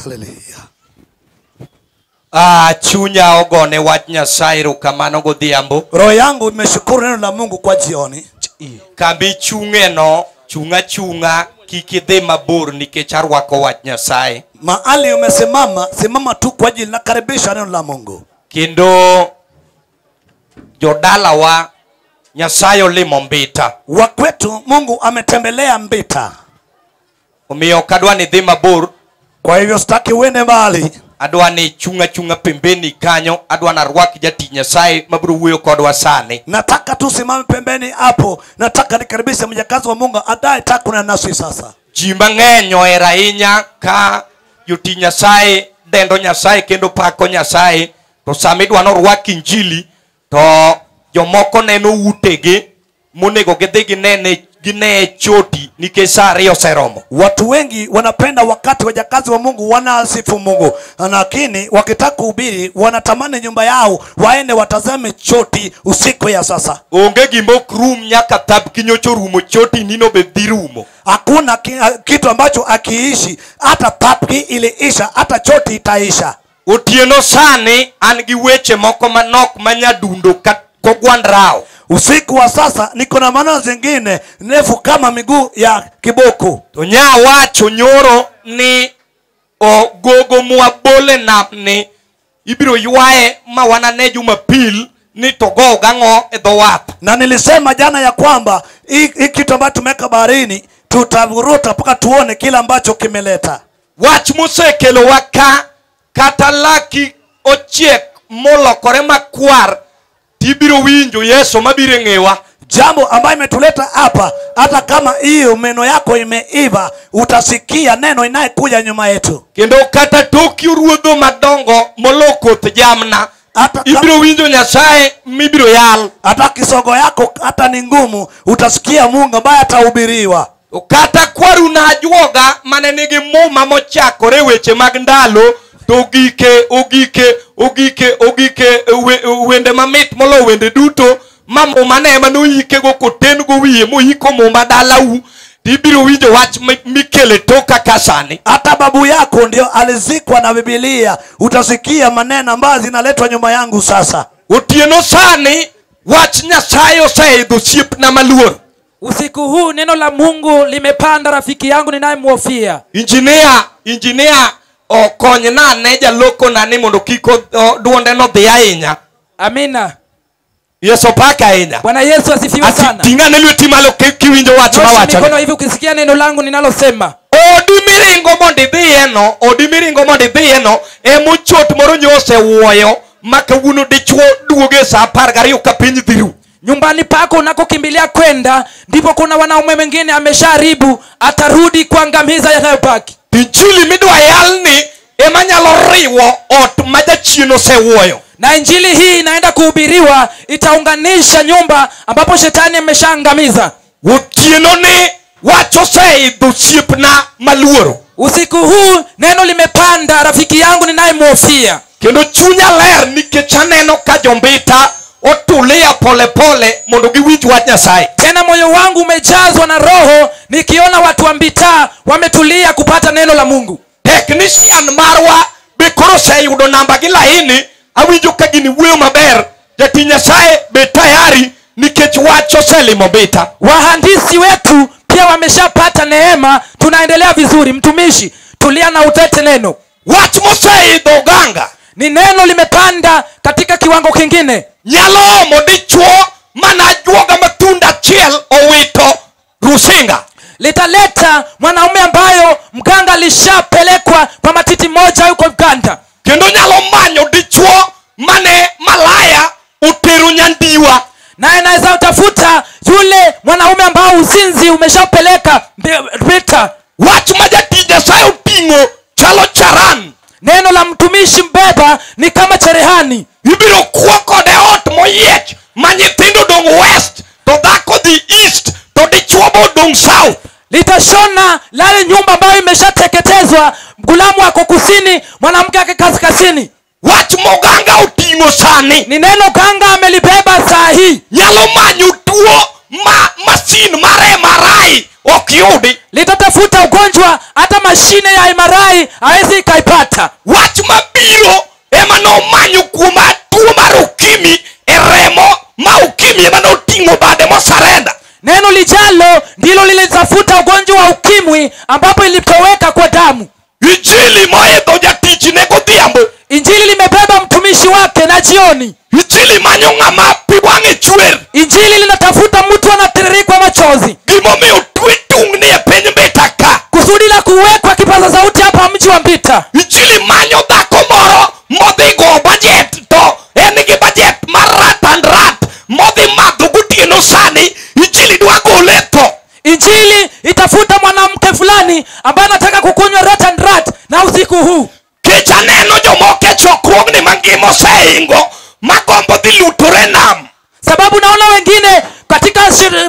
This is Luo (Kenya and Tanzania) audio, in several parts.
Haleluya. Chunya ogone wach Nyasaye erokamano godhiambo. Roho yangu imeshukuru neno la Mungu kwa jioni. Kambi chung'e no, chunga chunga kik idhi mabor nikech arwako wach Nyasaye. Mahali umesimama, simama tu kwa ajili nakaribisha neno la Mungu. Kendo jodalawa Nyasaye olimo Mbita. Wakwetu Mungu ametembelea Mbita. Omiyo ok adwa ni idhi mabor. Kwa hivyo sitaki uende mbali. Adwa ni chunga chunga pembeni kanyo, adwa narwak jatich Nyasaye mabiro wuoyo kodwa sani. Nataka tu simame pembeni hapo. Nataka nikaribishe mjakazi wa Mungu anayetaka kunena nasi sasa. Ji mang'eny ohero ahinya ka jotich Nyasaye dendo Nyasaye kendo pako Nyasaye, to sama idwa norwak injili to jomoko neno utegi monego gidhi ginee choti nikech saa ariyo oseromo. Watu wengi wanapenda wakati wajakazi wa Mungu wanasifu Mungu, lakini wakitaka kuhubiri wanatamani nyumba yao waende watazame choti usiku ya sasa. Onge gima ok rum nyaka tab kinyocho rumo, choti nino be dhi rumo. Hakuna kitu ambacho akiishi, hata tapki iliisha, hata choti itaisha. Otieno sani an gi weche moko manok manyadundo kogwand rao. Usiku wa sasa niko na maneno zingine ndefu kama miguu ya kiboko. To nya wacho nyoro ni ogogo mwabole namni ibiro ywaye ma wanane Jumapil ni to go gang'o e dho wath. Na nilisema jana ya kwamba hii kitu ambacho tumeweka baharini tutavuruta mpaka tuone kila ambacho kimeleta. Wach mosekelowa ka kata laki ochiek molokore makwar tibiro winjo Yesu mabiro e ng'ewa. Jambo ambayo imetuleta hapa, hata kama hiyo meno yako imeiva, utasikia neno inayekuja nyuma yetu. Kendo kata toki ruodho madongo moloko koth jamna, hata ibiro winjo Nyasaye mibiro yal. Hata kisogo yako hata ni ngumu, utasikia Mungu ambaye atahubiriwa. Kata kwaru na ajuoga mane nigi muma mochakore weche mag ndalo to ogike ogike ogike ogike wende mamit molo wende duto ma muma ne ema noyikego koten go wiye moyiko muma dalau, tibiro winjo wach mikele toka ka sani. Hata babu yako ndio alizikwa na Biblia, utasikia maneno ambayo zinaletwa nyuma yangu sasa. Otieno sani wach Nyasaye oseidho osiepna maluor. Usiku huu neno la Mungu limepanda rafiki yangu ninayemhofia. Injinia okonyna ne jaloko na ni mondo kik duonde no dhi ahinya. Amina. Yesu paka ahinya. Bwana Yesu asifiwe sana. Ting'ane lweti malo kiwinjo wach mawacho. Mikono hivi ukisikia neno langu ninalosema. Odi miringo mondo idhiye no, odi miringo mondo idhiye no, emochot moro nyose wuoyo ma kawuono dichuo duoge saa 12 ka piny dhi ru. Nyumbani pako unakokimbilia kwenda ndipo kuna wanaume wengine amesharibu, atarudi kuangamiza yanayobaki. Injili midwa yalni ema nyalo riwo ot ma jachien osewuoyo. Na injili hii inaenda kuhubiriwa itaunganisha nyumba ambapo shetani ameshaangamiza. Otieno ni wach oseidho osiepna maluoro. Usiku huu neno limepanda rafiki yangu ninayemhofia. Kendo chunya ler nikech aneno ka jombita otulia polepole mondo giwinj wach Nyasaye. Tena moyo wangu umejazwa na roho nikiona watu wa Mbita wametulia kupata neno la Mungu. Technician marwa be koro oseyudo namba gi laini, awinjo ka gini wuoyo maber. Jatich Nyasaye be tayari nikech wach oselimo Mbita. Wahandisi wetu pia wameshapata neema, tunaendelea vizuri. Mtumishi, tulia na utete neno. Wach moseidho oganga ni neno limepanda katika kiwango kingine. Nyalo omo dichuo mana ajuoga matunda achiel owito Rusinga. Litaleta mwanaume ambayo mganga alishapelekwa kwa matiti moja huko Uganda. Kendo nyalo manyo dichuo mane malaya utero nyandiwa. Na anaweza utafuta yule mwanaume ambao uzinzi umeshapeleka vita. Wach ma jatich Nyasaye oting'o chalo charan. Neno la mtumishi mbeba ni kama cherehani. Ibiro kuo kode ot moyiech ma nyithindo dong' west to dhako dhi east to dichuo bo dong' south. Litashona lale nyumba ambayo imeshateketezwa, gulamu ako kusini, mwanamke ake kaskazini. Wach moganga oting'o sani ni neno ganga amelibeba saa hii. Nyalo manyo tuo ma masin mar MRI ok yudi. Litatafuta ugonjwa hata mashine ya MRI haiwezi ikaipata. Wach mabiro ema nomanyo kuom tuo mar ukimwi e remo ma ukimwi ema noting'o bade mosarenda. Neno lijalo ndilo lilitafuta ugonjwa wa ukimwi ambapo ilitoweka kwa damu. Injili moidho jatichne godhiambo. Injili limebeba mtumishi wake na jioni. Injili manyo ng'ama pi wang'e chwer. Injili linatafuta mtu anatiririkwa machozi. Gimomiyo twe tungni e piny Mbita ka. Kusudi la kuwekwa kipaza sauti hapa mji wa Mbita. Injili manyo dhako moro modhi go budget to en gi budget mar rat and rat modhi madho gotieno sani. Injili dwa gole tho. Injili itafuta mwanamke fulani ambaye anataka kukunywa rat and rat na usiku huu. Kech aneno jomoko e chokruogni mangima oseingo magombo dhi lutore nam. Sababu naona wengine katika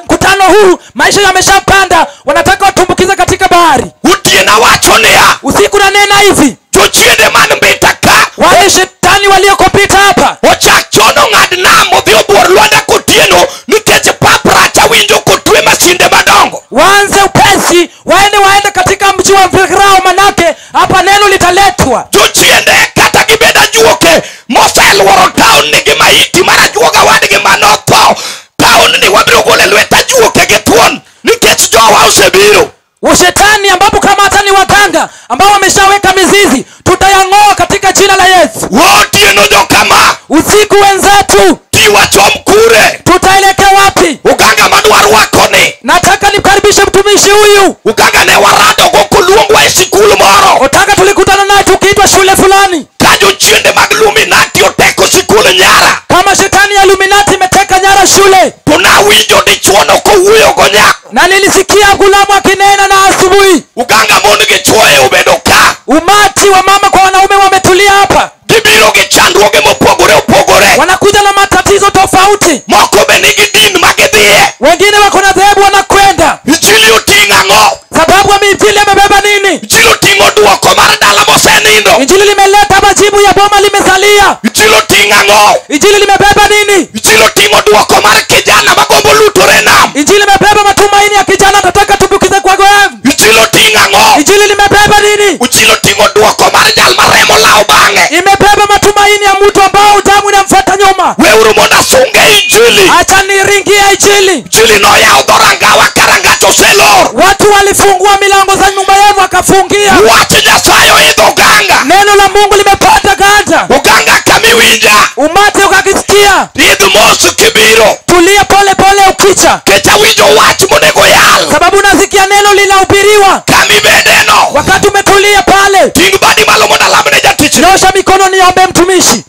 mkutano huu maisha yameshapanda, wanataka watumbukize katika bahari. Otieno awacho niya, usiku nanena hivi, jochiende man Mbita ka, wale shetani waliokopita hapa ochak chon ong'ad nam odhi obuor lwanda kotieno nikech pap rach awinjo kotwe masinde madongo. Waanze upesi, waende katika mji wa Mvirao, manake hapa neno litaletwa. Jochiende kata gibed ajuoke moseluoro taon nigi maiti mar ajuoga wadgi manotho. Taon ni wabiro golo e lwet ajuoke gi thuon nikech jowa osebiro. Ushetani ambapo kama hata ni waganga ambao wameshaweka mizizi, tutayang'oa katika jina la Yesu. Otieno jokama, usiku wenzetu, tiwachom kure, tutaelekea wapi? Uganga madwar wakoni. Nataka nimkaribishe mtumishi huyu. Uganga ne warado go koluongwa e sikul moro. Otaka tulikutana naye tukiitwa shule fulani. Ka jochiende mag Illuminati oteko sikul nyara. Kama shetani ya Illuminati imeteka nyara shule. To nawinjo dichuono kowuoyo go nyako. Na nilisikia gulamu akinena na asubuhi. Uganga mon gi chuoye obedo ka. Umati wa mama kwa wanaume wametulia hapa. Gibiro gi chandruoge mopogore opogore. Wanakuja na matatizo tofauti. Moko be nigi din ma gidhiye. Wengine wako na dhehebu wanakwenda. Injili oting'o ang'o? Sababu injili imebeba nini? Injili oting'o duoko mar dala mosenindo. Injili limeleta majibu ya boma limesalia. Injili oting'o ang'o? Injili limebeba nini? Injili oting'o duoko mar kijana magombo lutore nam. Injili limebeba matumaini ya kijana atataka tumbukize kwa goevu. Injili oting'o ang'o? Injili limebeba nini? Injili oting'o duoko mar jal maremo lawo bang'e. Imebeba matumaini ya mtu ambao damu inamfuata nyuma. Weuru mondo asunge injili. Acha niringie injili. Injili noyawo dhorangawa ka rangach oselor. Watu walifungua milango za nyumba yao wakafungia. Wach Nyasaye oidho oganga. Neno la Mungu limepanda ganda. Oganga kamiwinja. Umati ukakisikia. Idh mos kibiro. Tulia pole pole ukicha. Kech awinjo wach monego yal. Sababu nasikia neno linahubiriwa. Kamibedeno. Wakati umetulia pale. Ting' badi malo mondo alamne jatich. Nyosha mikono niombe mtumishi.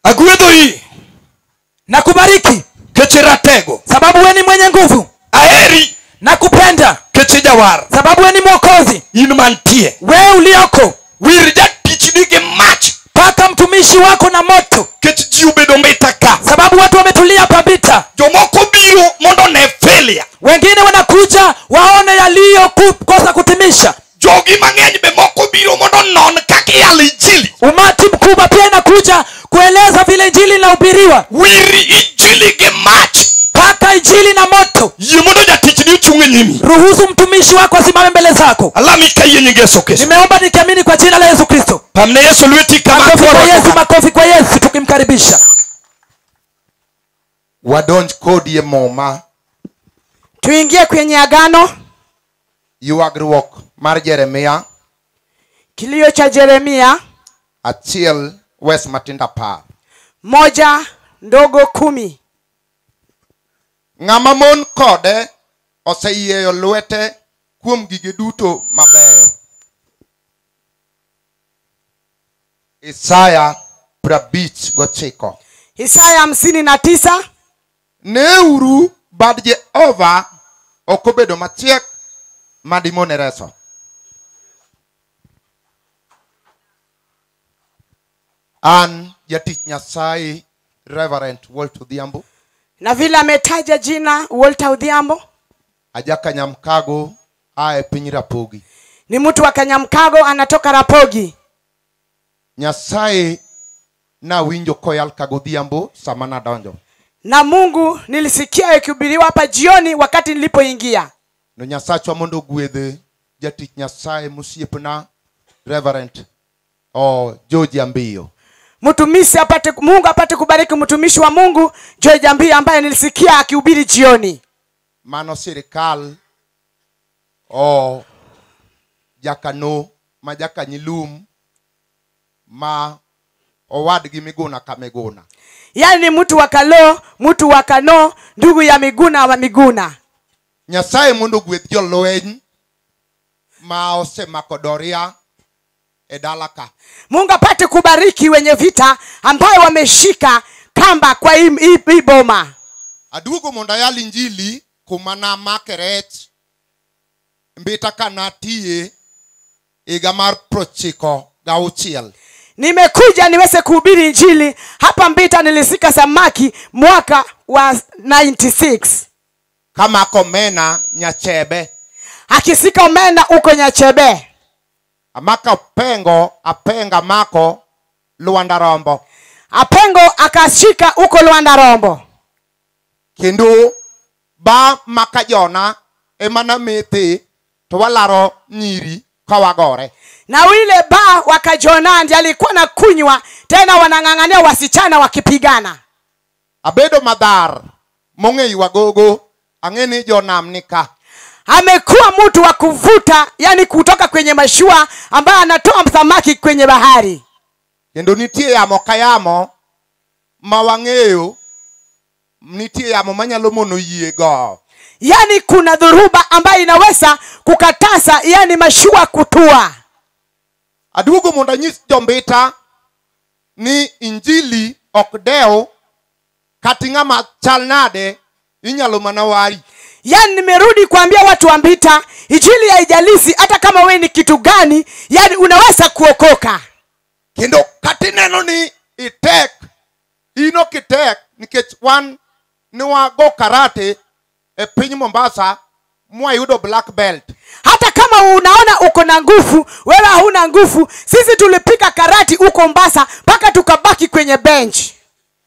Agwedho iyi. Nakubariki. Kech iratego. Sababu wewe ni mwenye nguvu. Aheri. Nakupenda. Kech ijawar. Sababu wewe ni mwokozi. In mantie. Wewe ulioko. Wir jatichni gi mach. Paka mtumishi wako na moto. Kech ji obedo Mbita ka. Sababu watu wametulia pa Mbita. Jomoko biro mondo one failure. Wengine wanakuja waone yaliyo kukosa kutimisha. Jogi mang'eny be moko biro mondo non kaka iyalo injili. Umati mkubwa pia inakuja kueleza vile injili inahubiriwa. Wir injili gi mach. Paka injili na moto. Yie mondo jatichni ochung' e nyimi. Ruhusu mtumishi wako asimame mbele zako. Alami ka yie nying Yesu Kristo. Nimeomba nikiamini kwa jina la Yesu Kristo. Pamne Yesu lweti kama Makofi kwa Yesu, makofi kwa Yesu tukimkaribisha. Wadonj kodi e muma. Tuingie kwenye agano. Ywagruok mar Jeremia. Kilio cha Jeremia. 1 wes matindo 10. 1:10. Ng'ama mon kode oseyieyo lwete kuom gige duto mabeyo. Isaya 59. Isaya 59. Neuru bad Jehova ok obedo machiek madimone reso. An jatich Nyasaye Reverend Walter Odhiambo. Na vile ametaja jina Walter Odhiambo. Aja Kanyamkago ae piny Rapogi. Ni mtu wa Kanyamkago anatoka Rapogi. Nyasaye na winjo koyal kagodhiambo sama nadonjo. Na Mungu nilisikia ikihubiriwa hapa jioni wakati nilipoingia. No Nyasachwa mondo ogwedhe jatich Nyasaye mosiepna Reverend George Ambiyo. Mtumishi apate, Mungu apate kubariki mtumishi wa Mungu George Ambiyo ambaye nilisikia akihubiri jioni. Mano sirikal jakano ma jakanyilum ma owadgi Miguna ka Miguna. Yaani mtu wa Kalo, mtu wa Kano, ndugu ya Miguna wa Miguna. Nyasaye mondo ogwedh jolweny ma osemako doria e dala ka. Mungu apate kubariki wenye vita ambayo wameshika kamba kwa hii boma. Aduogo mondo ayal injili kuma namake rech Mbita kanatie higa mar 96. Nimekuja niweze kuhubiri injili hapa Mbita. Nilisika samaki mwaka wa 96. Kama komena Nyachebe. Akisika omena uko Nyachebe. Amaka pengo apenga mako Luanda Rombo. Apengo akashika uko Luanda Rombo. Kendo ba makajona emana mete to walaro nyiri kawagore. Na wile ba wakajona ndiye alikuwa na kunywa tena wanang'ang'ania wasichana wakipigana. Abedo madhar mong'e wagogo ang'eni jonam nika. Amekuwa mtu wa kuvuta, yani kutoka kwenye mashua ambaye anatoa samaki kwenye bahari. Kendo nitie yamo kayamo mawang'eyo, nitie yamo manyalo mono yie go. Yani kuna dhoruba ambayo inaweza kukataza yani mashua kutua. Aduogo mondo anyis jombita ni injili ok dew kati ng'ama chal nade inyalo mana wari. Yani nimerudi kuambia watu wa Mbita, injili haijalishi hata kama wewe ni kitu gani, yani unaweza kuokoka. Kendo kati neno ni itek, ino kitek nikech wan ni wago karate e piny Mombasa mwayudo black belt. Hata kama unaona uko na nguvu, wewe huna nguvu. Sisi tulipika karate huko Mombasa mpaka tukabaki kwenye bench.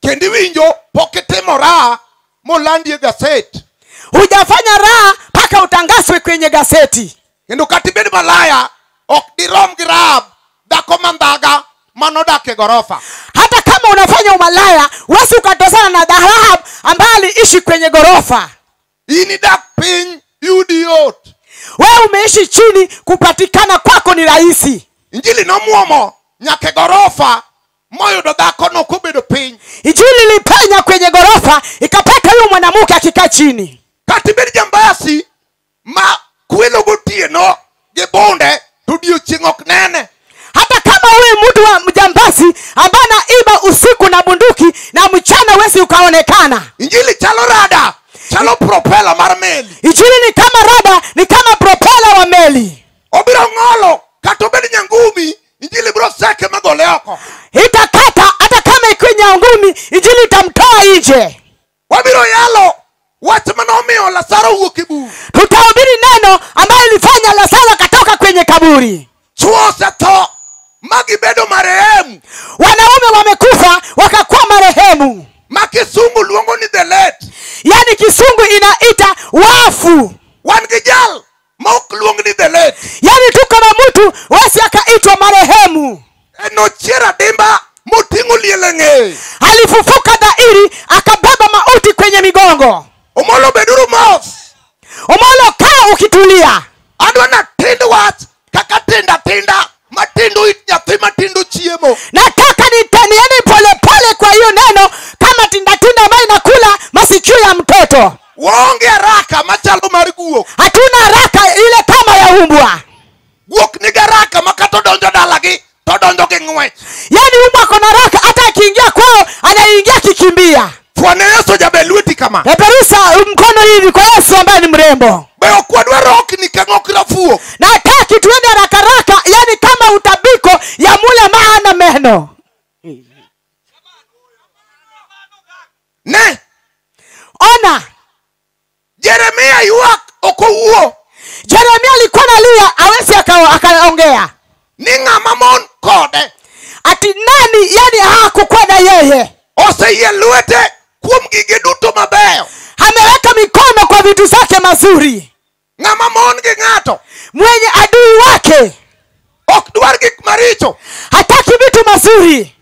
Kendo iwinjo pok itimo raha molandi e gazet. Hujafanya raha mpaka utangazwe kwenye gazeti. Kendo kata ibed malaya ok dirom gi Rahab dhako mandhaga manodak e gorofa. Hata kama unafanya umalaya wasi ukatosana na Rahab ambaye aliishi kwenye gorofa. In idak piny yudi yot. Wewe umeishi chini, kupatikana kwako ni rahisi. Injili nomuomo nyaka e gorofa moyudo dhako no kobedo piny. Injili ilipenya kwenye gorofa ikapata huyu mwanamke akikaa chini. Kata ibed jambasi ma kwelo gotieno gi bunde to odiochieng' ok nene. Hata kama huyu mtu wa mjambasi ambaye anaiba usiku na bunduki na mchana wesi ukaonekana. Injili chalo rada, chalo propeller mar meli. Injili ni kama rada, ni kama propeller wa meli. Obiro ng'olo kata obed nyangumi, injili biro seke magole oko. Itakata hata kama ikiwa nyangumi, injili itamtoa nje. Wabiro yalo wach manomiyo Lazaro owuok e bur. Tutahubiri neno ambayo ilifanya Lazaro akatoka kwenye kaburi. Chwo osetho magibedo marehemu. Wanaume wamekufa wakakuwa marehemu. Ma kisungu luongo ni the late. Yani kisungu inaita wafu. Wan gi jal ma ok luong ni the late. Yani tuko na mtu wasi akaitwa marehemu. Enochier adimba moting'o liel e ng'eye. Alifufuka dhahiri akabeba mauti kwenye migongo. Omolo beduru mos. Omolo kaa ukitulia. Adwa natind wach kaka tinda tinda matindo it nyathi matindo chiemo. Nataka nitanieni pole pole kwa hiyo neno kama tinda tinda ambayo inakula masikio ya mtoto. Waonge haraka machalo mar guok. Hatuna haraka ile kama ya umbwa. Guok nigi haraka ma kata odonjo dalagi to donjo gi ng'wech. Yaani umbwa kona haraka hata akiingia kwao anaingia kikimbia. Fwane Yesu jaber lweti kama. Peperusha mkono hivi kwa Yesu ambaye ni mrembo. Be ok wadwar rokni ka ng'ok rafuok. Nataki tuende haraka haraka, yani kama utabiko ya mule maana meno. Ne. Ona. Jeremia ywak ok owuo. Jeremia alikuwa analia hawezi akaongea. Ni ng'ama mon kode. Ati nani yani hakukuwa na yeye. Oseyie lwete Kuom gige duto mabeyo. Ameweka mikono kwa vitu zake mazuri. Ng'ama mon gi ng'ato. Mwenye adui wake ok dwar gik maricho. Hataki vitu mazuri.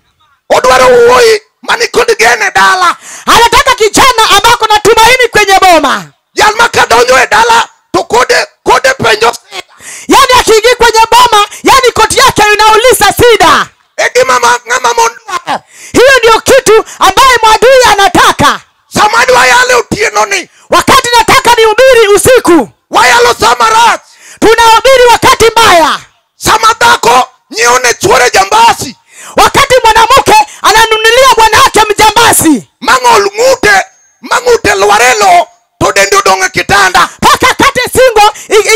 Odwaro wuoyi mani kod gene dala. Anataka kijana ambako kuna tumaini kwenye boma. Jal ma kadonjo e dala to kode penjo sida. Yani akiingia kwenye boma, yani koti yake inauliza sida. E gima ng'ama mon dwaro. Hiyo ndio kitu ambaye mwadui anataka. Sama dwa yale otieno ni. Wakati nataka nihubiri usiku. Wayalo sama rach. Tunahubiri wakati mbaya. Sama dhako nyione chuore jambasi. Wakati mwanamke ananunulia bwana wake mjambazi. Mang'ol ng'ute lwarelo to dende odong' e kitanda. Paka kate singo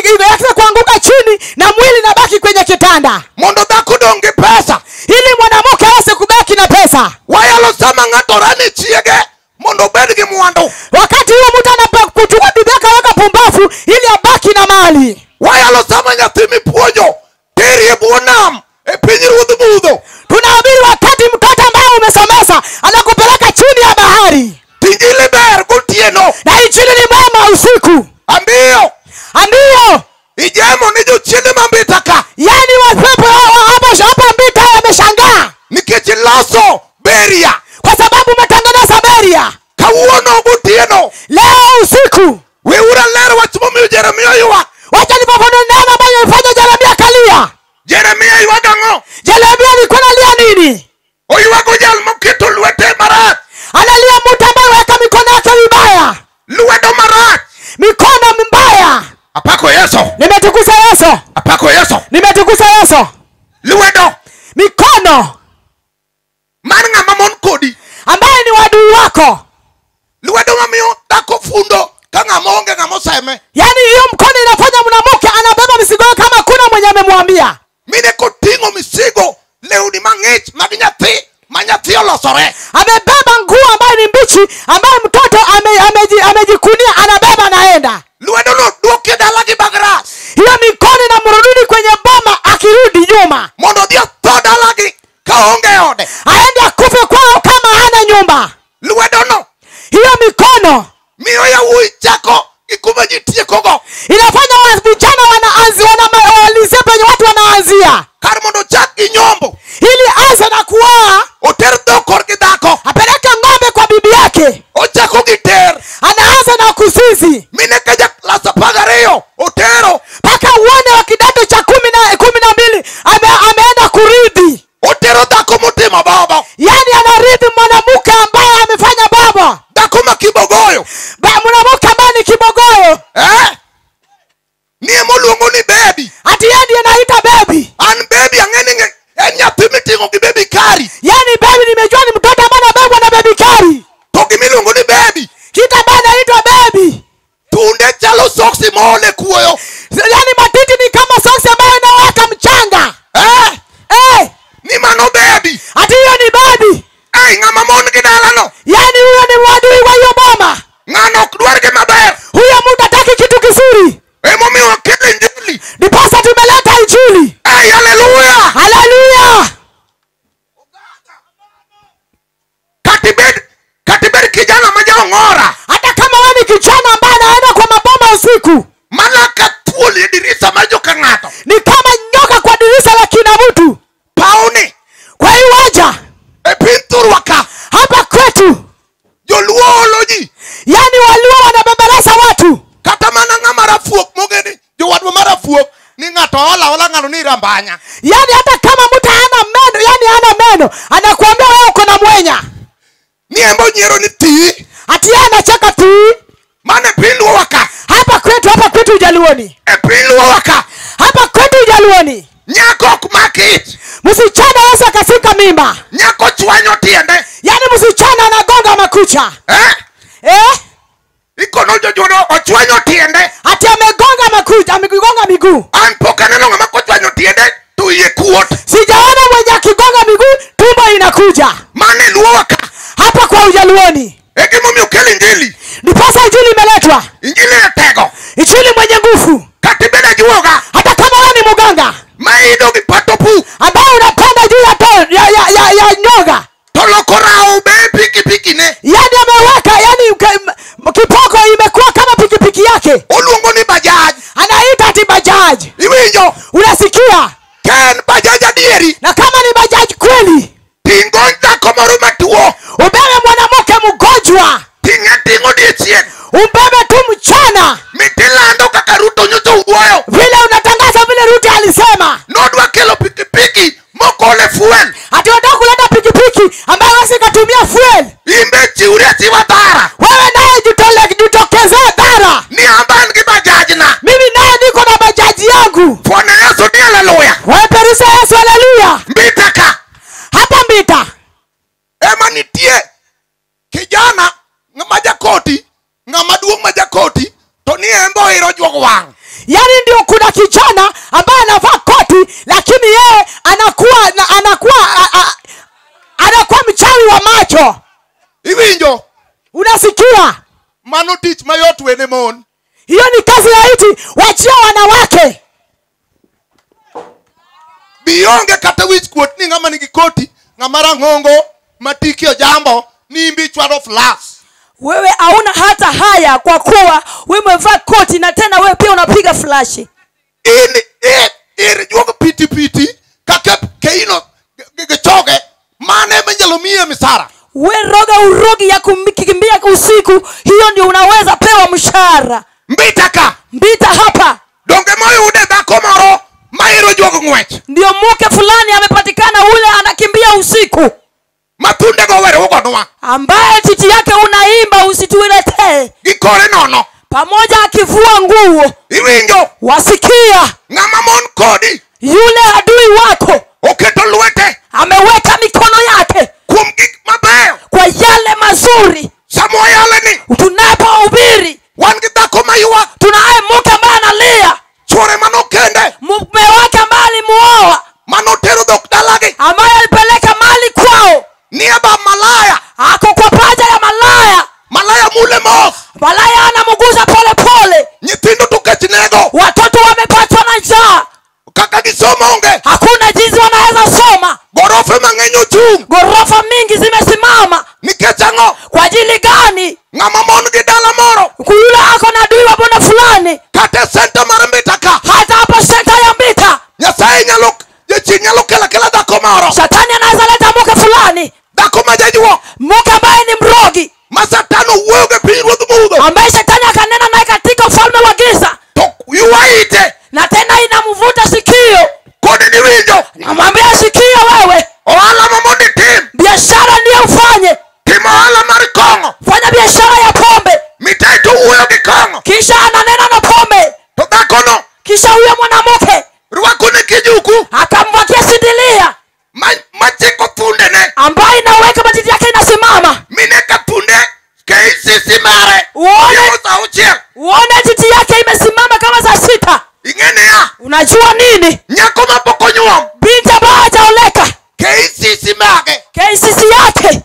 iweze kuanguka chini na mwili nabaki kwenye kitanda. Mondo dhako dong' gi pesa. Ili mwanamke aweze kubaki na pesa. Wayalo sama ng'ato rani chiege mondo obed gi mwandu. Wakati huo mtu anapokuchukua bibi yake aweka pumbafu ili abaki na mali. Wayalo sama nyathi mipuonjo teri e bwo nam e piny ruodh mudho. Tunahubiri wakati mtoto ambaye umesomesa anakupeleka chini ya bahari. Injili ber gotieno. Na injili ni mwema usiku. Ambiyo. Ambiyo. Ijemo ni jochiende ma Mbita ka. Yani wapepo hapa Mbita wameshangaa. Nikech iloso beria. Kwa sababu umetengeneza beria. Kawuono gotieno. Leo usiku. Weura ler wach momiyo Jeremia ywak. Wacha nifafanue neno ambayo imefanya Jeremia kalia. Jeremia ywago ang'o? Jeremia alikuwa analia nini? Oywago jal moketo lwete marach. Analia mtu ambaye weka mikono yake vibaya. Lwedo marach. Mikono mbaya. Apako Yesu. Nimetukuza Yesu. Apako Yesu. Nimetukuza Yesu. Lwedo. Mikono. Mar ng'ama mon kodi. Ambaye ni wadui wako. Lwedo mamiyo dhako fundo ka ng'ama onge ng'ama oseme. Yani hiyo mkono inafanya mwanamke anabeba mizigo kama kuna mwenye amemwambia. Mine koting'o misigo lewni mang'ich mag nyathi ma nyathi olosore. Amebeba nguo ambayo ni mbichi ambayo mtoto amejikunia anabeba naenda. Lwedo no duoke dala gi bagras. Hiyo mikono inamrudi kwenye boma akirudi nyuma. Mondo odhi otho dalagi ka onge ode. Aende akufe kwao kama hana nyumba. Lwedo no. Hiyo mikono miyo yawuoyi chako gi kuma ji tiekogo. Inafanya vijana wanaanzia wanamalizia penye watu wanaanzia. Kar mondo chak gi nyombo. Ili anze na kuoa. Oter dhok korgi dhako. Apeleke ng'ombe kwa bibi yake. Ochako gi ter. Anaanza na kuzizi. Mine ka ja klas 12 otero. Paka uone wa kidato cha 12 ameenda kuridhi. Otero dhako motimo baba. Yani anaridhi mwanamke ambaye amefanya baba. Dhako ma kibogoyo. Mwanamke ambaye ni kibogoyo. Eh? Ni emoluongo ni baby. Ati yeye ndiye anaita baby. An baby ang'eni en nyathi miting'o gi baby kari. Yani baby nimejua ni mtoto ambaye anabebwa na baby kari. To gimiluongo ni baby. Kitu ambaye anaitwa baby. Tunde chalo soksi moole kuoyo. Yani matiti ni kama soksi ambayo inawaka mchanga. Eh? Eh? Ni mano baby. Ati hiyo ni baby. Ei ng'ama mon gi dalano. Yani huyo ni mwadui wa hiyo boma. Ng'ano ok dwar gima ber. Huyo mtu hataki kitu kizuri. Emomiyo wakelo injili. Ndiposa tumeleta injili. Ei haleluya. Haleluya. Katibed kijana ma jaong'ora. Hata kama wewe ni kijana ambaye anaenda kwa maboma usiku. Mana ka thuol e dirisa mar joka ng'ato. Ni kama nyoka kwa dirisa la kina mtu. Paoni. Kwa hiyo waja. E piny thurwa ka. Hapa kwetu. Joluo olo ji. Yani Waluo wanabembeleza watu. Kata mana ng'ama rafuok mogeni jowadwa marafuok ni ng'ato ola ng'ano ni rambanya. Yani hata kama mtu hana meno, yani hana meno, anakuambia wewe uko na mwenya. Ni embo nyiero ni ti. Ati yeye anacheka tu. Mane piny luowa ka. Hapa kwetu Ujaluoni. E piny luowa ka. Hapa kwetu Ujaluoni. Nyako ok mak ich. Msichana hawezi akashika mimba. Nyako chwanyo tiende. Yani msichana anagonga makucha. Eh? Eh? Ikono jojuono ochwanyo tiende. Ati amegonga makucha, amegonga miguu. An pok aneno ng'ama kochwanyo tiende to iye kuot. Sijaona mwenye akigonga miguu tumbo inakuja. Mane luowa ka. Hapa kwa Ujaluoni. E gimomiyo okel injili. Ndiposa injili imeletwa. Injili e tego. Injili mwenye nguvu. Kata ibed ajuoga. Hata kama wewe ni mganga. Maido gi pato puk. Ambaye unapanda juu ya nyoga. To loko rawo be pikipiki ne. Yani ameweka adieri Na kama ni bajaji kweli, tingo dhako moro matuo, ubebe mwanamke mgonjwa, ting'e ting'o odiechieng', umbebe tu mchana, mitilando kaka Ruto nyocha owuoyo. Vile unatangaza vile Ruto alisema Nodwa kelo pikipiki mokole fuel, ati unataka kuleta pikipiki ambayo hawezi ikatumia fuel. Imbe chiwri achiwa dhara Wewe naye jitokezee dhara, ni amba an gi bajajna. Mimi naye niko na bajaji yangu. Bwana Yesu ni haleluya. Waperusa Yesu, haleluya. Mbita ka Hapa Mbita ema nitie kijana ng'ama jakoti, ng'ama duong' ma jakoti to ni en bo iro juog wang'. Yaani ndio kuna kijana ambaye anavaa koti lakini yeye anakuwa mchawi wa macho. Iwinjo? Unasikia? Mano tich mayot wene mon. Hiyo ni kazi rahisi, wachia wanawake. Bionge kata wich kuot ni ng'ama nigi koti, ng'ama rang'ongo, matiki ojambo, ni imbi chwado flas. Wewe hauna hata haya kwa kuwa wewe umevaa koti na tena wewe pia unapiga flashi. In ir juog piti piti kaka keino gichoge mane minyalo miye misara. We roga urogi ya kukimbia usiku, hiyo ndio unaweza pewa mshahara. Mbita ka. Mbita hapa. Donge moyude dhako moro mairo juog ng'wech. Ndio mke fulani amepatikana ule anakimbia usiku. Matunde go were ugonwa. Ambaye titi yake unaimba usituletee. Gikore nono. Pamoja akivua nguo. Iwinjo. Wasikia. Ng'ama mon kodi. Yule adui wako. Oketo lwete. Ameweka mikono yake. Kuom gik mabeyo. Kwa yale mazuri. Samo yale ni. Tunapohubiri. Wan gi dhako maywak. Tunaye mke ambaye analia. Chwore manokende. Mume wake ambaye alimuoa. Manotero dhok dalagi. Ambaye alipeleka mali kwao. Niaba malaya. Ako kwa paja ya malaya. Malaya mule mos. Malaya anamuguza pole pole. Nyithindo to kech nego. Watoto wamepatwa na njaa. Kaka gisomo onge. Hakuna jinsi wanaweza soma. Gorofe mang'eny ochung'. Gorofa mingi zimesimama. Nikech ang'o? Kwa ajili gani? Ng'ama mon gi dala moro. Yule ako na adui wa bona fulani. Kata senta mar Mbita ka. Hata hapo senta ya Mbita. Nyasaye nyalo jachien nyalo kelo akela dhako moro. Shetani anaweza leta mke fulani. Dhako ma jajuok. Mke ambaye ni mrogi. Ma Satan owuoyo gi piny ruodh mudho. Ambaye shetani akanena naye katika ufalme wa giza. To ywa ite. Na tena inamvuta sikio. Kodi ni winjo. Namwambia sikio wewe. Ohala ma mondo itim. Biashara ndiyo ufanye. Tim ohala mar kong'o. Fanya biashara ya pombe. Mitai to wuoyo gi kong'o. Kisha ananena na pombe. To dhakono. Kisha huyo mwanamke rwako ne kijuku. Akamvakia sindilia. Machiko thundene. Ambaye inaweka matiti yake inasimama. Mineka thunde KCC mare. Uone titi yake imesimama kama saa 6. Ing'ene ya. Unajua nini? Nyako mapok onyuom. Binti ambaye hajaoleka. KCC mage. KCC yake.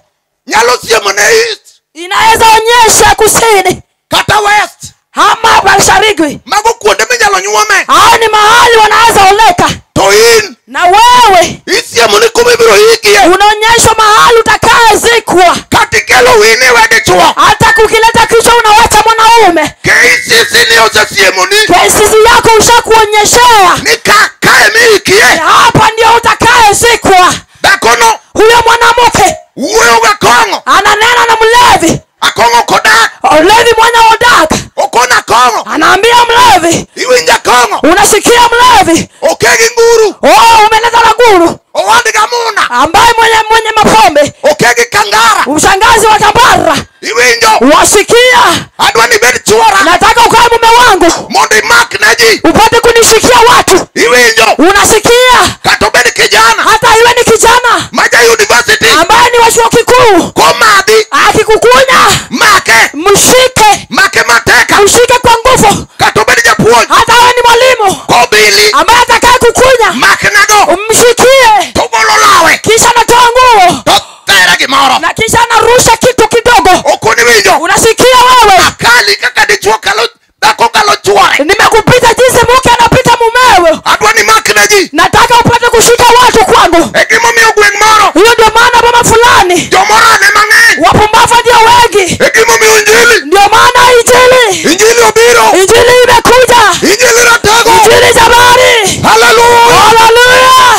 Nyalo siemo ne east. Inaweza onyesha kusini. Kata west. Ama mashariki. Mago kuonde minyalo nyuome. Hao ni mahali wanaweza oleka. To in. Na wewe isiemo ni kuma ibiro ikie. Unaonyeshwa mahali utakayezikwa. Kata ikelo wini we dichuo. Hata kukileta kichwa unawacha mwanaume. KCC ni osesiemo ni. KCC yako ushakuonyeshea. Ni kae miikie. Hapa ndio utakayezikwa. Dhakono. Huyo mwanamke wuoyo ga kong'o. Ananena na mlevi. Akong'o kodak. Mlevi mwenye odak. Okona kong'o. Anaambia mlevi. Iwinja kong'o. Unasikia mlevi. Okegi nguru. Oh, umeleta na nguru. Owandi gamuna. Ambaye mwenye mapombe. Okegi kangara. Mshangazi wa kambara. Iwinjo. Wasikia. Adwa ni bed chuora. Nataka ukae mume wangu. Mondo imak na ji. Upate kunishikia watu. Iwinjo. Unasikia. Kata obed kijana. Hata iwe ni kijana. Maja university. Ambaye ni wa chuo kikuu. Komadhi. Akikukunya. Make. Mshike. Make mateka. Mshike kwa nguvu. Kata obed japuonj. Hata awe ni mwalimu. Kobili. Ambaye atakaye kukunya. Make nago. Mshikie. Togolo lawe. Kisha anatoa nguo. To tere gimoro. Na kisha anarusha kitu kidogo. Okoni winjo. Unasikia wewe? Akali kaka dichuo kalo dhako kalo chuore. Nimekupita jinsi mke anapita mumewe. Adwa ni mak na ji. Nataka upate kushika watu kwangu. E gimomiyo gweng' moro. Hiyo ndio maana baba fulani. Jomoro ane mang'eny. Wapumbavu ndio wengi. E gimomiyo injili. Ndio maana injili. Injili obiro. Injili imekuja. Injili ratego. Injili jabari. Haleluya. Haleluya.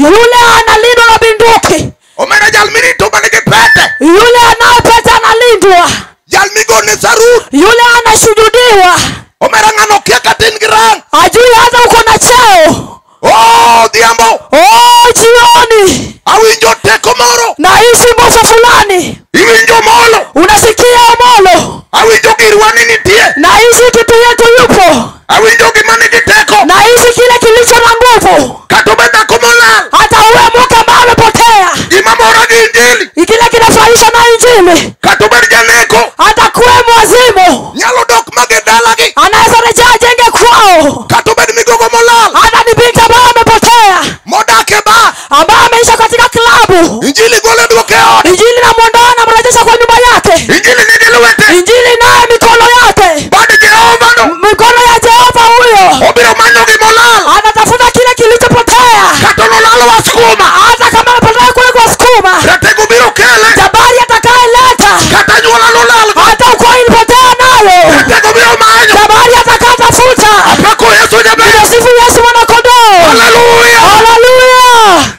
Yule analindwa na bunduki. Omera jal mirito manigi pete. Yule anayepete analindwa. Jal migone sarut. Yule anashujudiwa. Omera ng'ano kia kata in gi rang. Ajui hata uko na cheo. Oh, odhiambo. Oh, jioni. Awinjo teko moro. Nahisi nguvu fulani. Iwinjo molo. Unasikia Omolo. Awinjo girwa ni nitie. Nahisi kitu yetu yupo. Awinjo gima nigi teko. Nahisi kile kilicho na nguvu. Kata obed dhako molal. Hata uwe mke ambaye amepotea. Gima mora gi injili. Kile kinafurahisha na injili. Kata obed janeko. Hata kuwe mwazimu. Nyalo dok mage dalagi. Anaweza rejea ajenge kwao. Kata obed migogo molal. Hata ni binti ambaye amepotea. Modak e bar. Ambaye ameisha katika klabu. Injili gole duoke ode. Injili inamuondoa na mrejesha kwa nyumba yake. Injili nigi lwete. Injili naye mikono yake. Bad Jehova no. Mikono ya Jehova huyo. Obiro manyo gimolal. Anatafuta kile kilichopotea. Kata nolal waskuma. Hata kama amepotea kule kwa sukuma. Ratego biro kele. Jabari atakayeleta. Kata nyuola nolal. Hata ukoo ilipotea nayo. Ratego biro manyo. Jabari atakayetafuta. Apako Yesu jaber. Nimesifu Yesu mwana kondoo. Haleluya. Haleluya.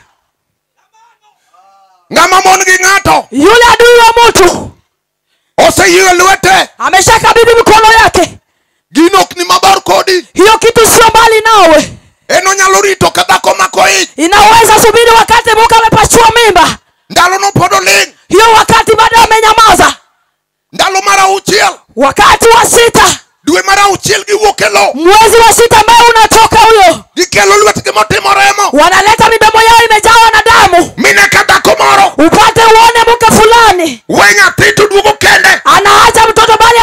Ng'ama mon gi ng'ato. Yule adui wa mtu. Oseyie lwete. Ameshakabidhi mikono yake. Gino ok ni mabor kodi. Hiyo kitu sio mbali nawe. En onyalo rito ka dhako mako ich. Inaweza subiri wakati mke amepachua mimba. Ndalo no pod oling'. Hiyo wakati bado amenyamaza. Ndalo mar auchiel. Wakati wa 6. Dwe mar auchiel giwuok e lo. Mwezi wa 6 ambao unatoka huyo. Gikelo lwetgi motimo remo. Wanaleta midomo yao imejawa na damu. Mine ka dhako moro. Upate uone mke fulani. We nyathi to duogo kende. Anaacha mtoto bali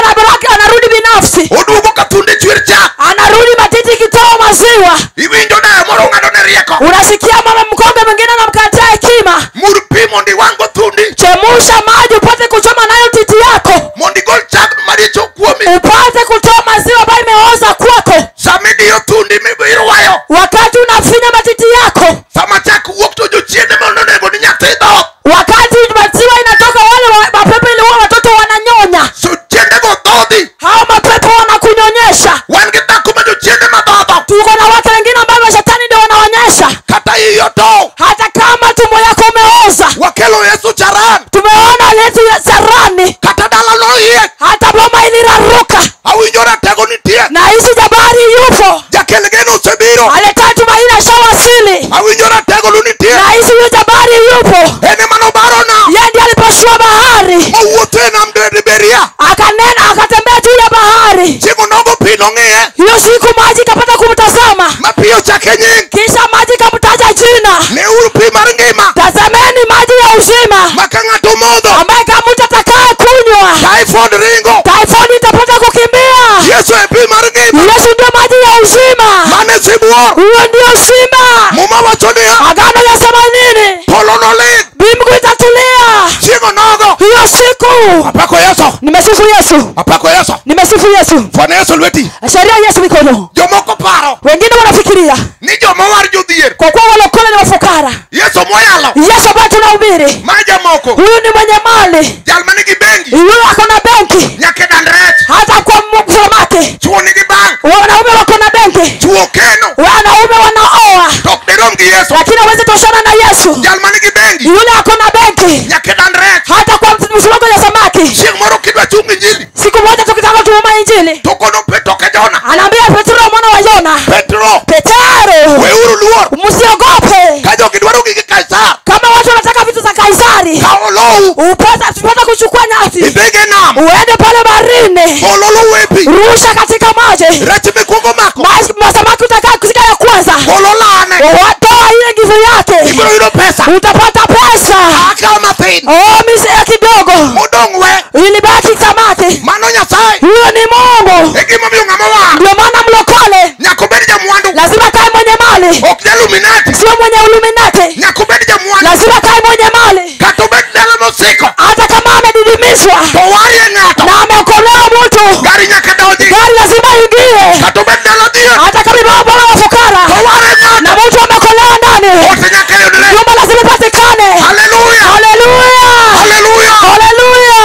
anarudi binafsi. Oduogo ka thunde chwer chak. Anarudi matiti kitoa maziwa. Iwinjo dayo moro ng'ado ne rieko. Unasikia mama mkongwe mwingine anamkatia hekima. Mur pi mondo iwang' thundi. Chemusha maji upate kuchoma nayo titi yako. Mondo igol chak maricho kuomi. Upate kutoa maziwa ambayo imeoza kwako. Sama idiyo thundi irwayo. Wakati unafinya matiti yako. Sama chak wuok to jochiende mondo onego ni nyathi dhoth. Wakati maziwa inatoka wale mapepo ile huwa watoto wananyonya. So chiende go dhodhi. Hao mapepo wanakunyonyesha. Wan gi dhako ma jochiende madhodho. Tuko na watu wengine ambao shetani ndio wanaonyesha. Kata iyi otow. Hata kama tumbo yako umeoza. Wakelo Yesu charan. Tumeona Yesu charani. Kata dala noyiech. Hata boma iliraruka. Awinjo ratego nitie. Na hizi jabari yupo. Jakel geno osebiro. Aleta tumaini ashawasili. Awinjo ratego lu nitie. Na hizi huyo jabari yupo. En ema nobaro nam. Yeye ndiye alipasua bahari. Mowuotho e nam Liberia. Akanena akatembea juu ya bahari. Chieng' onogo pi nong'iye. Hiyo siku maji ikapata kumtazama. Ma pi ochake nying. Kisha maji ikamtaja jina. Neuru pi mar ngima. Tazameni maji ya uzima. Ma ka ng'ato modho. Ambaye kama mtu atakaye kunywa. Typhoid ringo. Typhoid itapata kukimbia. Yesu e pi mar ngima. Yesu ndio maji ya uzima. Mane sibuor. Huyo ndio simba. Muma wacho niya. Agano yasema nini? Polo noling'. Mbingu itatulia. Chieng' onogo. Hiyo siku. Apako Yesu. Nimesifu Yesu. Apako Yesu. Nimesifu Yesu. Fwane Yesu lweti. Sheria Yesu mikono. Jomoko paro. Wengine wanafikiria ni joma war jodhier. Kwa kuwa walokole ni wafukara. Yesu moyalo. Yesu ambaye tunahubiri. Ma jamoko. Huyu ni mwenye mali. Jal manigi bengi. Yule ako na benki. Nyaka e dand rech. Hata kwa samaki. Chuo nigi bank. Wanaume wako na benki. Chuo keno. Wanaume wanaoa. To ok dirom gi Yesu. Lakini hawezi toshana na Yesu. Jal manigi bengi. Yule ako na benki. Nyaka e dand rech. Hata kwa msongo ya samaki. Chieng' moro kidwa chung injili. Siku moja tukitaka tuhuma injili. To kono Petro ke Jona. Anaambia Petro mwana wa Yona. Petro. Petero. Weuru luor. Msiogope. Ka jogi dwaro gige Kaisar. Kama watu wanataka vitu za Kaisari. Kaw lowo. Upata kuchukua nyasi. Idhige nam. Uende pale baharini. Golo lowo e pi. Rusha katika maji. Rech mikuongo mako. Masamaki utakaa kushika ya kwanza. Golo lane. Watoa ile nguvu yake. Ibiro yudo pesa. Utapata pesa. Akaw mathin. Oh, mise kidogo. Modong' we. Ilibaki samaki. Mano Nyasaye. Huyo ni Mungu. E gimomiyo ng'ama war. Ndio maana mlokole. Nyaka obed jamwandu. Lazima kae mwenye mali. Ok jaluminati. Sio mwenye Illuminati. Nyaka obed jamwandu. Lazima kae mwenye mali. Kata obed dala mosiko. Hata kama amedidimizwa. To warie ng'ato. Na ameokolewa mtu. Gari nyaka donji. Gari lazima ingie. Kata obed dala dhier. Hata kama ni baba wa fukara. To warie ng'ato. Na mtu ameokolewa ndani. Ote nyaka yudre. Nyumba lazima ipatikane. Haleluya. Haleluya. Haleluya. Haleluya.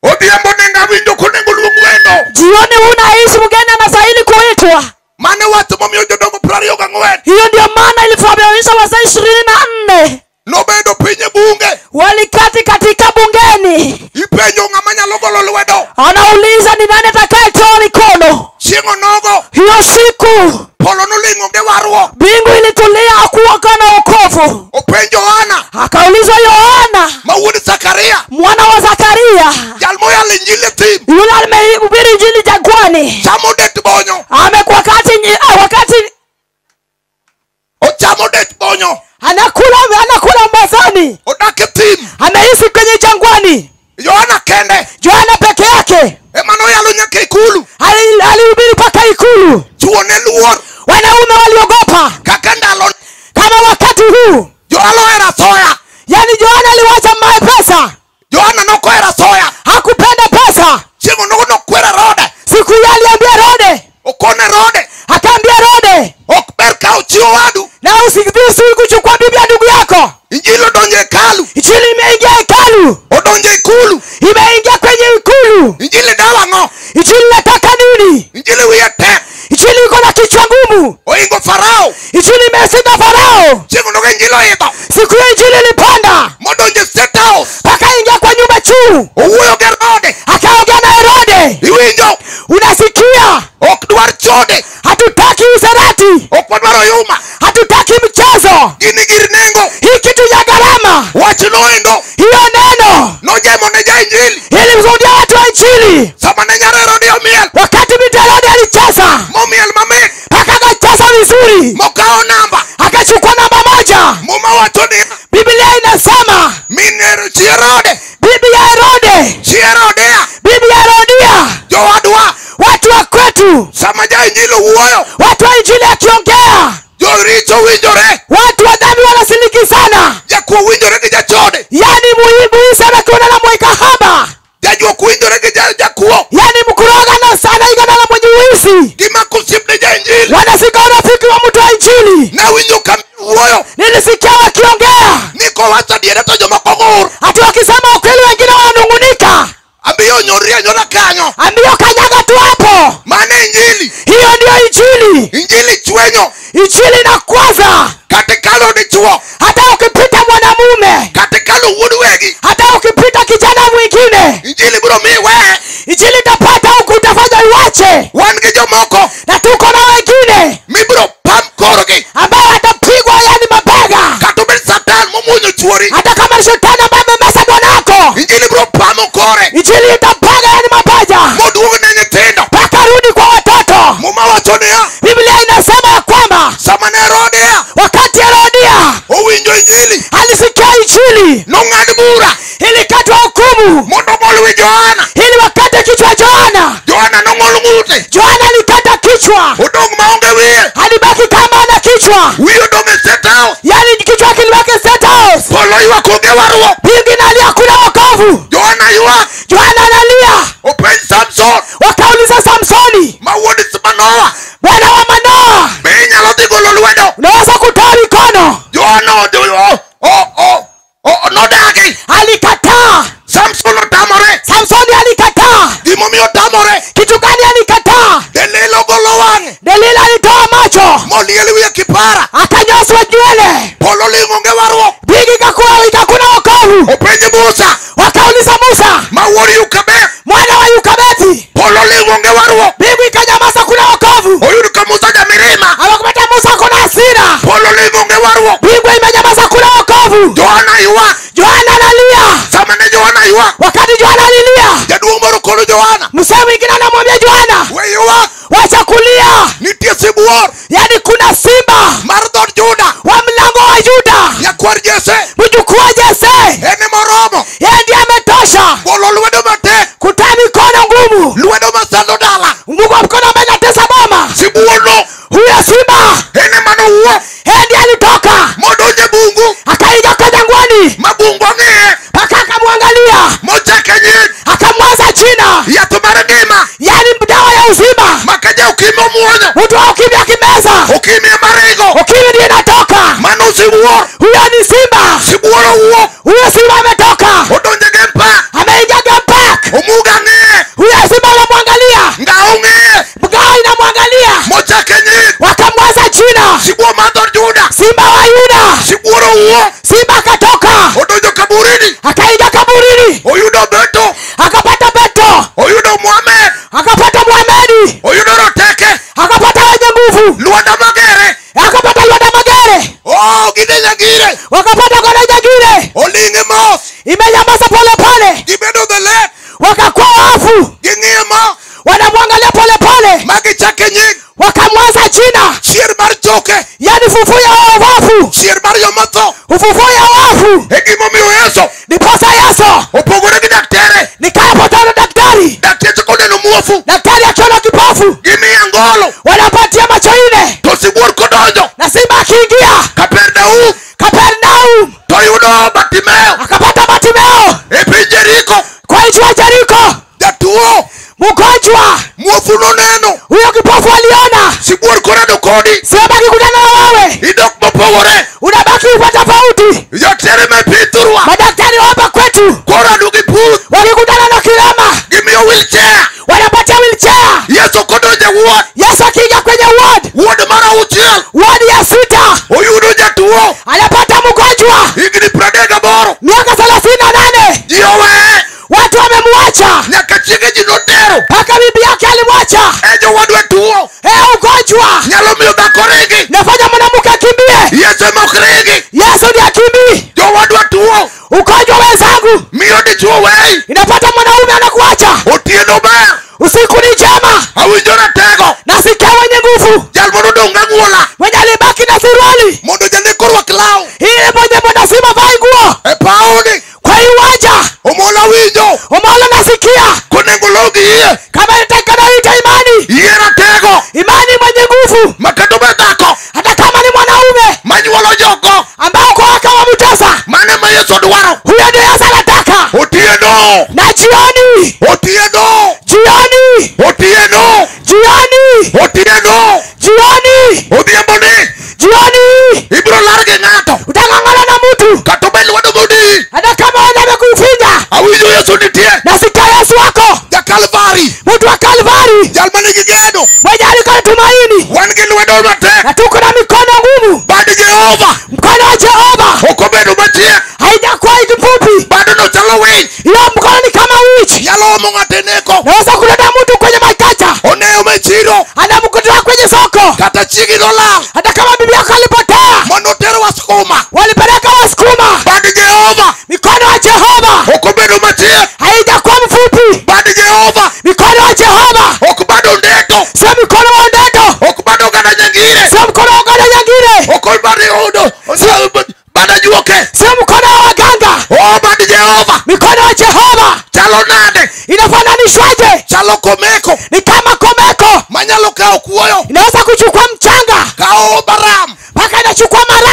Odhiambo nenga winjo konego luong wendo. Jioni unahisi mgeni anastahili kuitwa. Mane wach momiyo jodongo 24. Hiyo ndio maana ilifahamisha masaa 24. Nobedo piny e bunge. Walikati katika bungeni. Ipenjo ng'ama nyalo golo lwedo. Anauliza ni nani atakayetoa mikono. Chieng' onogo. Hiyo siku polo noling'o gi warruok. Mbingu ilitulia, hakuwa na wokovu. Openjo Yohana. Akaulizwa Yohana ma wuod Zakaria, mwana wa Zakaria, jal moyalo injili e thim, yule amehubiri injili jangwani, chamo det bonyo. Amekuwa wakati ochamo det bonyo, anakula mbazani, odak e thim, anaishi kwenye jangwani. Yohana kende, Yohana peke yake ema noyalo nyaka ikulu. Alihubiri mpaka ikulu. Chuo ne luor, wanaume waliogopa. Kaka ndalo, kama wakati huu Yohana ohero asoya. Yaani Yohana aliwacha pesa. Yohana nokohero asoya, hakupenda pesa. Chieng' onogo nokwero Herode. Siku hiyo aliambia Herode, okone Herode, akaambia Herode, ok ber kawo chi owadu na usidhusu kuchukua bibi ya ndugu yako. Injili odonjo e hekalu. Injili imeingia hekalu. Odonjo ikulu. Imeingia kwenye ikulu. Injili dawa ang'o? Injili nataka nini? Injili wiye tek. Injili iko na kichwa ngumu. Oingo Farao. Injili imeshinda Farao. Chieng' onogo injili oidho. Siku hiyo injili ilipanda. Modonjo e State House. Mpaka ingia kwa nyumba juu. Owuoyo gi Herode. Akaongea na Herode. Iwinjo? Unasikia? Ok dwar chode. Hatutaki userati. Ok wadwar oyuma. Hatutaki mchezo. Gini gir nengo. Hii kitu ya gharama. Wach noendo. Hiyo neno nojemo ne ja injili. Ilimshuhudia watu wa injili. Sama ne nyar Herode omiel. Wakati binti Herode alicheza. Momiel mamit. Akacheza vizuri. Mokawo namba. Akachukua namba 1. Muma wacho ni Biblia inasema min chi Herode. Bibi ya Herode. Chi Herodea. Bibi ya Herodia. Jowadwa. Watu wa kwetu. Sama ja injili owuoyo. Watu wa injili akiongea. Joricho winjore. Watu wa dhambi wanasilikizana. Jakuo winjore gi jachode. Yaani muhimu sana kuona na mwekahaba. Jajuok winjore gi jakuo. Yaani mkuroga na sana igana na mwenye uizi. Gimako osiep ne ja injili. Wanasika urafiki wa mtu wa injili. Nawinjo ka wuoyo. Nilisikia wakiongea. Ni kowacho adiera to jomoko ng'ur. Ati wakisema ukweli wengine wananung'unika. Ambiyo nyori anyora kanyo. Ambiyo kanyaga tu hapo. Mano injili. Hiyo ndio injili. Injili chwenyo. Injili inakwaza. Kata ikalo dichuo. Hata ukipita mwanamume. Kata ikalo wuod wegi. Hata ukipita kijana mwingine. Injili biro miyi we. Injili itapata huku utafanya uache. Wan gi jomoko. Na tuko na wengine. Mibiro pam korgi. Ambao watapigwa yani mabega. Kata obed Satan momuonyo chuori. Hata kama ni shetani ambaye amemesa bwanako. Injili biro pamo kore. Injili itapaga yani mapaja. Moduog ne nyithindo. Mpaka rudi kwa watoto. Muma wacho niya. Biblia inasema ya kwamba sama ne Herodia, wakati Herodia owinjo injili, alisikia injili, nong'ad bura, ilikatwa hukumu mondo ogol wi Johana, ili wakate kichwa Johana. Johana nong'ol ng'ute. Johana alikata kichwa, odong' maonge wiye, alibaki kama ana kichwa. Wiye odong' e State House. Yani kichwa kilibaki State House. Polo ywak onge warruok. Mbingu inalia hakuna wokovu. Johana ywak. Johana analia. Openj Samson. Wakauliza Samsoni, ma wuod Manoa, bwana wa Manoa, be inyalo dhi golo lwedo? Unaweza kutoa mikono? Johana nodagi. Alikataa. Samson otamore. Samsoni alikataa. Gimomiyo otamore? Kitu gani alikataa? Delila ogolo wang'e. Delila alitoa macho. Moliel wiye kipara. Akanyoswa nywele. Polo ling' onge warruok. Mbingu ikakuna wokovu. Openj Musa. Wakauliza Musa, ma wuod Yukabeth, mwana wa Yukabeti, polo ling' onge warruok. Mbingu ikanyamaza, kuna wokovu. Oyud ka Musa jamirima. Awakupata Musa kuna hasira. Polo ling' onge warruok. Mbingu imenyamaza, kuna wokovu. Johana ywak. Johana analia. Sama ne Johana ywak, wakati Johana alilia, jaduong' moro kono Johana, mzee mwingine anamwambia Johana, we ywak, wacha kulia. Nitie sibuor. Yani kuna simba mar dhood Juda, wa mlango wa Yuda, nyakwar Jesse, mjukuu wa Jesse, en emoromo. Yeye ndiye ametosha golo lwedo matek, kutoa mikono ngumu, lwedo masando dala, Mungu wa mkono ambaye anatesa boma. Sibuorno, huyo simba en ema nowuok, yeye ndiye alitoka modonjo e bungu, akaingia kwa jangwani, ma bungu ong'iye, mpaka akamwangalia, mochake nying, akamwaza jina, yath mar ngima, yani dawa ya uzima, ma ka ja ukimwi omuonyo, mtu wa ukimwi akimeza, ukimwi ema ringo, ukimwi ndiye inatoka. Mano sibuor. Huyo ni simba. Sibuor owuok. Huyo simba ametoka, odonjo e game park, ameingia game park. Omuga ng'iye, huyo simba anamwangalia, ngao ng'iye, ngao inamwangalia, mochake nying, wakamwaza jina, Juda. Simba wa Yuda. Sibuor owuok. Simba akatoka. Odonjo kaburini. Akaingia kaburini. Oyudo Beto. Akapata Beto. Oyudo Muhammad. Akapata Muhamedi. Oyudo roteke. Akapata wenye nguvu. Lwanda Magere. Akapata Lwanda Magere. Oh, gidhi Nyagire. Wakapata kona Nyagire. Oling'e mos. Imenyamaza pole pole. Gibedo the left. Wakakuwa wafu. Ging'iye mos. Wanamwangalia pole pole. Magichake nying. Wakamwaza jina. Chier mar choke. Yani fufu ya wafu. Chier mar jomotho. Ufufuo ya wafu. E gimomiyo Yesu Ndiposa Yesu opogore gi daktere. nikapotana na daktari. Dakteche koneno muofu. Daktari akiona kipofu Gimiye angolo. wanapatia macho ine, To sibuor kodonjo. na simba akiingia Kapernaum. Kapernaum To yudo Bartimeo. akapata Bartimeo E piny Jeriko. kwa nchi wa Jeriko, Jatuo. mgonjwa Muofu noneno. huyo kipofu aliona. Sibuor korado kodi. Simba akikutana na wewe Idok mopogore. unabaki uko tofauti. Jotere me piny thurwa. Madaktari wa hapa kwetu Korado gi puth. wakikutana na kilema Gimiyo wheelchair. wanapatia wheelchair. Yesu kodonjo e ward. Yesu akiingia kwenye ward, Ward mar auchiel. ward ya 6 Oyudo jatuo. anapata mgonjwa Higni 38. miaka 38. Ji oweye. Watu wamemwacha Nyaka chiege ji notero. mpaka bibi yake alimwacha. E jowadwa tuo. Ugonjwa Nyalo miyo dhako ringi. nafanya mwanamke akimbie. Yesu ema ok ringi. Yesu ndiye akimbii. Jowadwa tuo. Ugonjwa wenzangu, Miyo dichuo weyi. inapata mwanaume anakuacha. Otieno ber. Usiku ni njema, Awinjo ratego. nasikia wenye nguvu, Jal mondo odong' gang'uola. mwenye alibaki na suruali Mondo janek orwak law. ile, mwenye mwanasima vai nguo E pawni. kwa uwanja. Omola winjo. Umeona, nasikia Konego law gi yie. kama inatakikana ita imani, Yie ratego. imani mwenye nguvu, Ma kata obed dhako. hata kama ni mwanaume Manyuolo jogo. ambao kwa wake wamtesa, Mano ema Yesu dwaro. huyo ndio Yesu anataka. Otieno. Na jioni, Otieno. jioni, Otieno. jioni, Otieno. jioni, Odhiambo ni. jioni Ibiro lar gi ng'ato. utang'ang'ana na mtu Kata obed lwedo modii. hata kama wewe amekufinya. Awinjo Yesu nitie. Nasikia Yesu wako, Ja Kalvari. mtu wa Kalvari, Jal manigi geno. mwenye alikuwa na tumaini, Wan gi lwedo matek. na tuko na mikono ngumu. Bad Jehova. Mkono wa Jehova Ok obedo machiek. haijakuwa kifupi. Badono chalo winy. Hiyo mkono ni kama wich, Nyalo omo ng'ato e neko. naweza kuleta mtu kwenye makacha, Oneyo me chiro. anamkutoa kwenye soko, Kata chiegi nolal. hata kama bibi yako alipotea, Mano tero wasukuma. walipeleka Wasukuma. Bad Jehova. Mikono ya Jehova Ok obedo machiek. haijakuwa mfupi. Bad Jehova. Mikono ya Jehova Ok bad ondeto. sio mikono wa Ondeto, Ok bad oganda Nyangire. sio mkono wa Oganda Nyangire, Ok bad odo. Bad ajuoke. sio mkono wa waganga. Oh, bad Jehova. Mikono ya Jehova Chalo nade. inafananishwaje? Chalo komeko. Ni kama komeko, Manyalo kawo kuoyo. inaweza kuchukua mchanga Kawo baram. mpaka inachukua mara